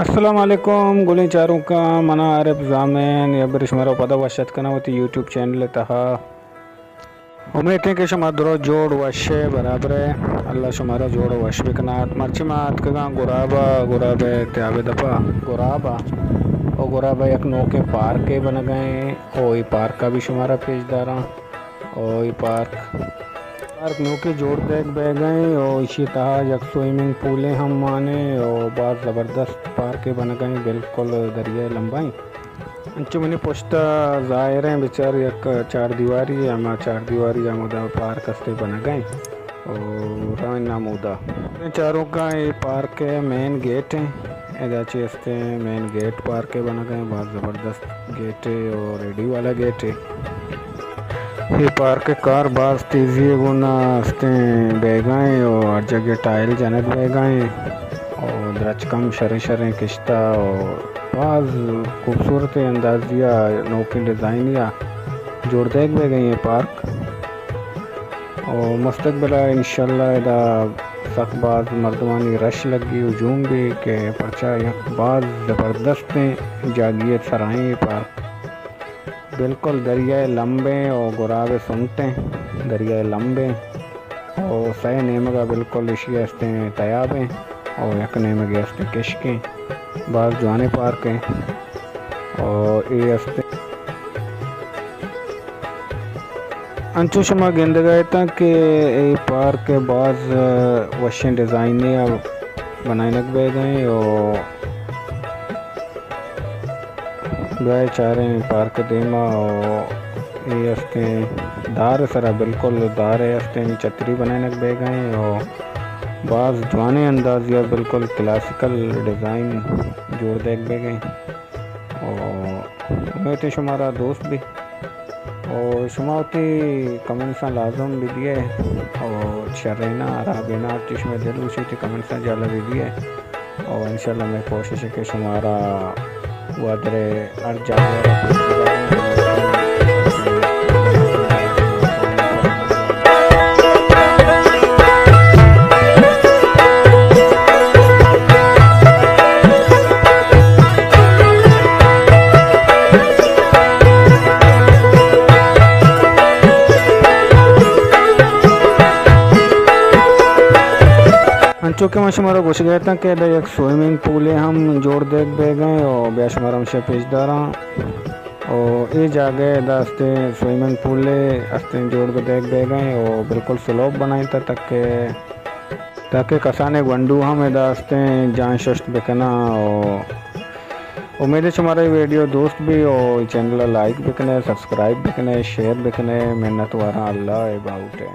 السلام علیکم گلیں چاروکاں، منا عارف زامن یا بر شمارا پدا وش اتک کناں وتی یوٹیوب چینل ءِ تہا۔ امیت ایں کہ شما درو جوڑ وش ءُ برابر ءُ، اللہ شمارا جوڑ ءُ وش بکنات۔ مرچی ما اتکگاں گراب ءَ، گراب ءِ تیاب ءِ دپ ءَ، گراب ءَ، او گراب ءَ یک نوکیں پارکے بنگا ایں، او اے پارک ءَ بھی شمارا پیش داراں۔ او اے پارک، پارک نوکیں جوڑ دیگ بیگا ایں، او ایشی تہا یک سوئمنگ پولے ہم مانے، او باز زبردست پارکے بنگا ایں، بالکل دریائے لمبا ایں۔ انچو منی پشت ءَ ظاہر ایں بچار یک چار دیواری، ہما چار دیواری ہمودا پارک استے بنگا ایں۔ او روین ہمودا۔ چاروکاں اے پارک ءِ مین گیٹ ایں۔ ادا چی استے مین گیٹ پارک ءِ بنگا ایں، باز زبردست گیٹ ایں او ریڈی والا گیٹ ایں۔ اے پارک ءِ کار باز تیزی ءِ گونا استے بیگا ایں او ہر جگہ ٹائل جنگ بیگا ایں او درچک ہم شریں شریں کشتا او باز خوبصورتیں اندازی ءَ نوکیں ڈیزائنی ءَ جوڑ دیگ بیگا ایں اے پارک۔ او مستقبل ءَ انشاءاللہ ادا سک باز مردمانی رش لگی، ہجوم بی کہ پرچا یک باز زبردستیں جاگہے ءِ سرا ایں اے پارک۔ بالکل دریائے لمب ایں او گراب ءِ سنٹ ایں، دریائے لمب ایں او سئے نیمگ ءَ بالکل ایشی ءِ استیں تیاب ایں او یک نیمگے استیں کشک ایں۔ باز جوانیں پارک ایں او اے استیں۔ انچو شما گندگا اتاں کہ اے پارک باز وشیں ڈیزائنے ءَ بنائینگ بیگا ایں او بیا چاریں پارک ءِ دیما او اے استیں دار ءِ سرا، بالکل دار ءِ استیں چتری بنائینگ بیگا ایں او باز جوانیں اندازے ءَ بالکل کلاسیکل ڈیزائن جوڑ دیگ بیگا ایں او امیت ایں شمارا دوست بی او شما وتی کمنٹساں لازم بدیے او شرینا ہرابینا ہرچی شمئے دل گوشی وتی کمنٹساں جہلا بدیے۔ او انشاءاللہ مئے کوشش ایں کہ شمارا گوادر ءِ ہر جاگہ ءَ را پیش بداریں۔ انچو کہ من شمارا گوشگ ءَ اتاں کہ ادا یک سوئمنگ پولے ہم جوڑ دیگ بیگا ایں او بیا شمارا ہمشی پیش داراں۔ او اے جاگہ ءَ ادا استیں سوئمنگ پولے استیں جوڑ دیگ بیگا ایں او بالکل سلوپ بنائینتا تاکہ، تاکہ کسانیں گونڈو ہم ادا استیں جان ششت بکناں او امید ایں شمارا اے ویڈیو دوست بی او اے چینل ءَ لائک بکنے، سبسکرائب بکنے، شیئر بکنے۔ منت واراں، اللہ ءِ باہوٹ ءَ۔